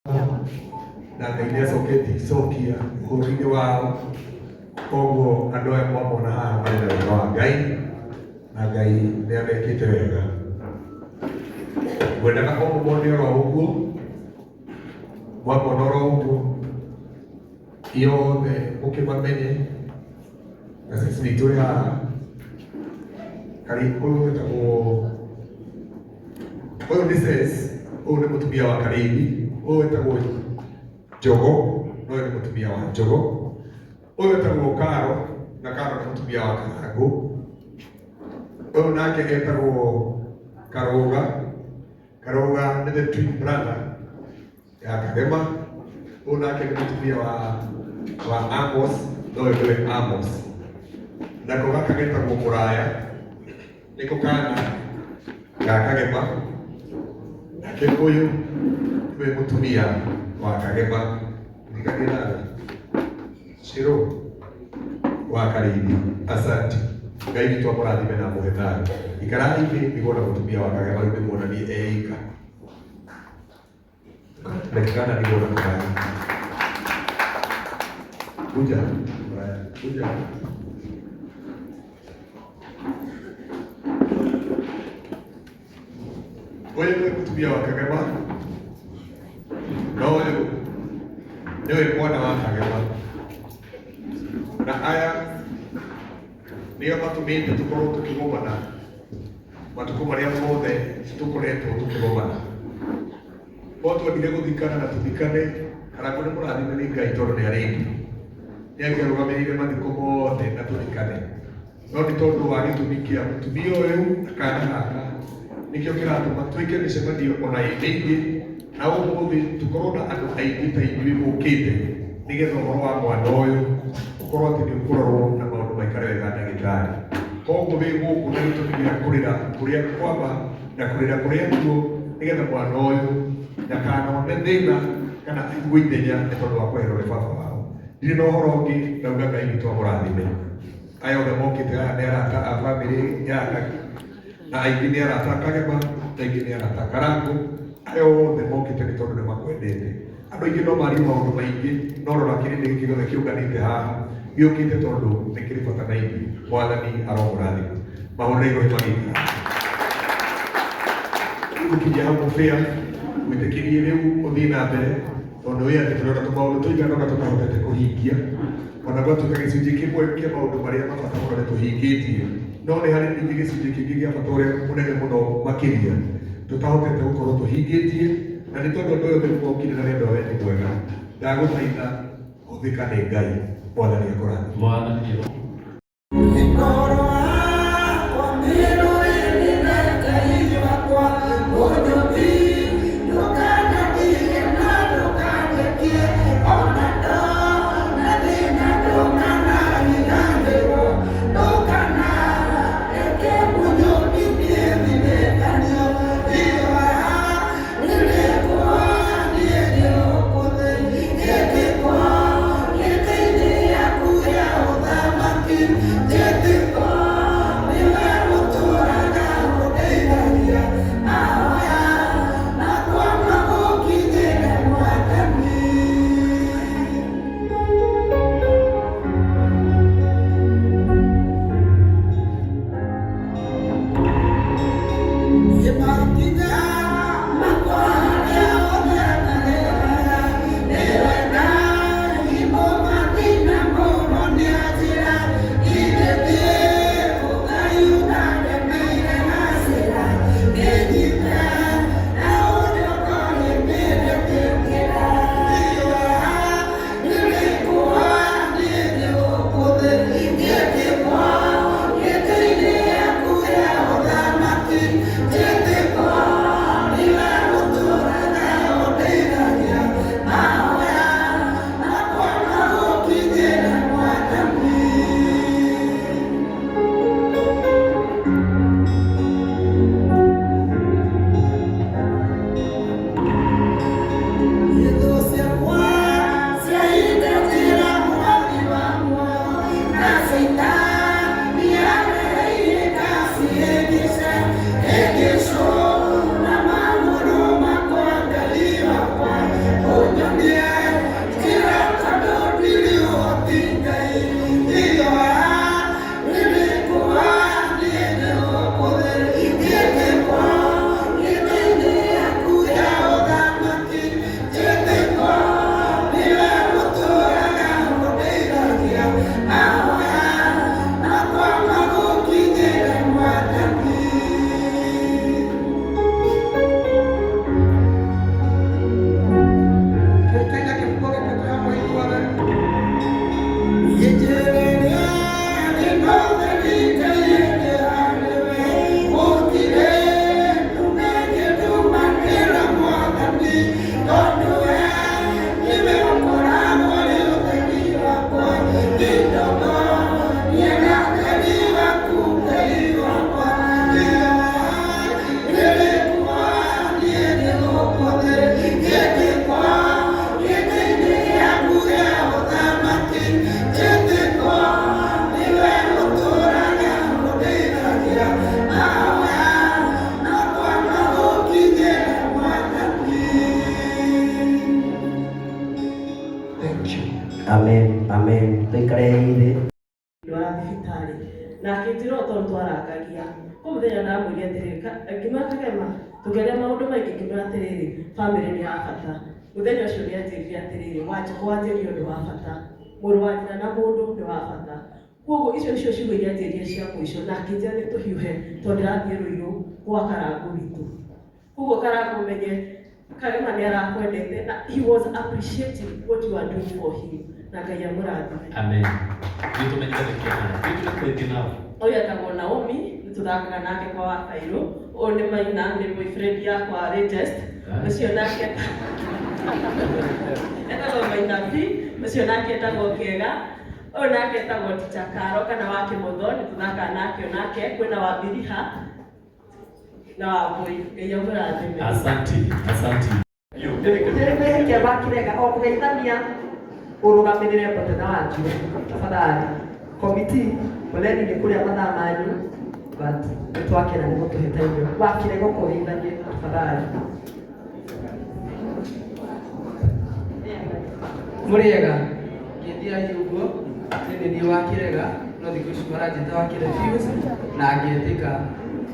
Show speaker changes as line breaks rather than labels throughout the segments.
Na Ngai nĩ acoketie icokia ũhoro-inĩ wao. Koguo andũ aya mwamona haha marĩ na wega wa Ngai, na Ngai nĩ amekĩte wega. Ngwendaga o mũmone oro ũguo, mwamona oro ũguo, iothe mũkĩmamenye, na sisi witũ ĩ haha, karĩ ũyũ wĩtagwo ũyũ nĩ Ses, ũyũ nĩ mũtumia wa Karĩithi, ũyũ wĩtagwo Njogo, na ũyũ nĩ mũtumia wa Njogo, ũyũ wĩtagwo Karo, na Karo nĩ mũtumia wa Karangũ, ũyũ nake etagwo Karũga, Karũga nĩ the twin brother ya Kagema, ũyũ nake nĩ mũtumia wa Amos, na ũyũ nĩwe Amos, nako gaka getagwo Mũraya, nĩko kana ga Kagema, nake ũyũ nĩwe mũtumia wa Kagema, ndirikanie nawe Shiro wa Karĩithi. Asante. Ngai witũ amũrathime na amũhe thayũ. Ikarai thĩ nĩguo na mũtumia wa Kagema rĩu ndĩmuonanie eika. Ndakikana nĩguo na mũraya. Kuja mũraya, kuja. Ũyũ nĩwe mũtumia wa Kagema na ũyũ nĩwe mwana wa Kagema na aya nĩo matũmĩte tũkorwo tũkĩgomana matukũ marĩa mothe tũkoretwo tũkĩgomana. No twendire gũthikana na tũthikane, Karangũ nĩ mũrathime nĩ Ngai tondũ nĩ arĩ ithuĩ. Nĩ angĩarũgamĩrĩire mathiko mothe na tũthikane. No nĩ tondũ wa gĩtũmi kĩa mũtumia ũyũ na kana gaka, nĩkĩo kĩratũma twĩke mĩcemanio ona ĩ mĩingĩ, na ũmũthĩ tũkorwo na andũ aingĩ ta inyuĩ mũkĩte, nĩgetha ũhoro wa mwana ũyũ ũkorwo atĩ nĩ ũkũrorwo na maũndũ maikare wega ndagĩtarĩ. Koguo wĩ gũkũ na gĩtũmi gĩa kũrĩra kũrĩa kwa ma na kũrĩra kũrĩa kuo, nĩgetha mwana ũyũ ndakanone thĩna kana aigue ithenya nĩ tondũ wa kweherwo nĩ baba wao. Ndirĩ na ũhoro ũngĩ, ndauga Ngai witũ amũrathime. Aya othe mokĩte haha nĩ arata a bamĩrĩ ya Kagi, na aingĩ nĩ arata a Kagema, na aingĩ nĩ arata a Karangũ. Aya othe mokĩte nĩ tondũ nĩ makwendete. Andũ aingĩ no marie maũndũ maingĩ, no rora kĩrĩndĩ gĩkĩ gĩothe kĩũnganĩte haha, gĩũkĩte tondũ nĩ kĩrĩ bata na ithuĩ. Mwathani aromũrathima. Mahũrĩre igũrũ magĩikara. Gũkinyia hau mũbĩa, gwĩtĩkĩrie rĩu ũthiĩ na mbere, tondũ wĩ atĩ tũrona tũmaũndũ tũigana ũna tũtahotete kũhingia, ona gwatuĩka gĩcunjĩ kĩmwe kĩa maũndũ marĩa ma bata mũno nĩ tũhingĩtie, no nĩ harĩ ningĩ gĩcunjĩ kĩngĩ gĩa bata ũrĩa mũnene mũno makĩria tũtahotete gũkorwo tũhingĩtie, na nĩ tondũ andũ aya othe nĩmokire na nĩ andũ a wendi mwega. Ndagũthaitha hũthĩka nĩ Ngai. Mwathani akũrathime.
Mwathani. Amen, amen. Tũikare thĩ.
Ndwara thibitarĩ na akĩnjĩra o tondũ twarangagia kũ mũthenya ndamwĩrire atĩrĩrĩ, ngĩmwĩra Kagema, tũkĩaria maũndũ maingĩ, ngĩmwĩra atĩrĩrĩ, bamĩrĩ nĩ ya bata. Mũthenya ũcio nĩ anjĩrire atĩrĩrĩ, Wanjikũ wanjĩrire ũndũ wa bata, mũrũ wa nyina na mũndũ nĩ wa bata. Koguo icio nĩcio ciugo iria anjĩrire cia mũico, na akĩnjĩra nĩ tũhiũhe tondũ ndĩrathiĩ Rũirũ gwa Karangũ witũ. Koguo Karangũ menye Kagema nĩ arakwendete na he was appreciating what you are doing for him, na Ngai amũrathime.
Amen. Nĩ tũmenyithanĩtie nao. Nĩ tũmenyithanĩtie nao.
Ũyũ etagwo Naomi, nĩ tũthakaga nake kwa Wakairũ. Ũyũ nĩ Maina, nĩ boyfriend yakwa latest. Ũcio nake etagwo Maina P, ũcio nake etagwo Kega. Ũyũ nake etagwo Teacher Karo kana wa Kĩmotho, nĩ tũthakaga nake onake. Kwĩna Wambiriha na Wambũi. Ngai amũrathime.
Asante, asante.
Nĩkwĩhĩkia wakĩrega o kũgeithania ũrũgamĩrĩre Mbotena Wanjiru tafadhali. Komiti poleni nĩ kũrĩa mathaa manyu, but nĩ twakena nĩ gũtũhe time ĩyo. Wakĩrega ũkũgeithanie tafadhali.
Mũrĩega, ngĩthiai ũguo, niĩ nĩ niĩ wakĩrega, no thikũ ici maranjĩta wakĩre Fuse, na ngĩtĩka.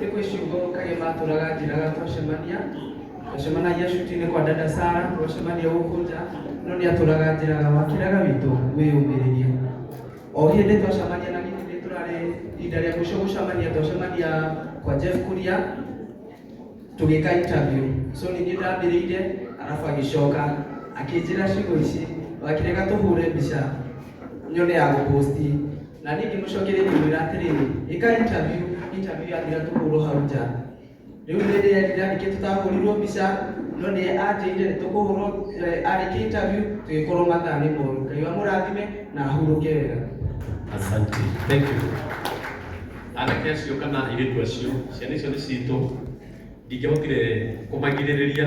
Nĩ kwĩ ciugo Kagema atũraga anjĩraga twacemania, twacemanagia cuti-inĩ kwa dada Sara, twacemania gũkũ nja, no nĩ atũraga anjĩraga wakĩrega witũ wĩyũmĩrĩrie. O hĩndĩ twacemania na githĩ nĩ tũrarĩ ihinda rĩa mũico gũcemania, twacemania kwa Jeff Kuria, tũgĩka interview. So nĩ niĩ ndambĩrĩire, arabu agĩcoka akĩnjĩra ciugo ici, wakĩrega tũhũre mbica nyone ya gũposti. Na niĩ ngĩmũcokeria ngĩmwĩra atĩrĩrĩ, ĩka interview, interview yathira tũhũrwo hau nja. Rĩu nĩ ndĩrerira nĩkĩ tũtahũrirwo mbica, no nĩ anjĩrire nĩ tũkũhũrwo, arĩkia interview tũgĩkorwo mathaa nĩ moru. Ngai amũrathime na ahurũke wega.
Asante. Thank you. Anake acio kana airĩtu acio, ciana icio nĩ citũ, ndingĩahotire kũmagirĩrĩria.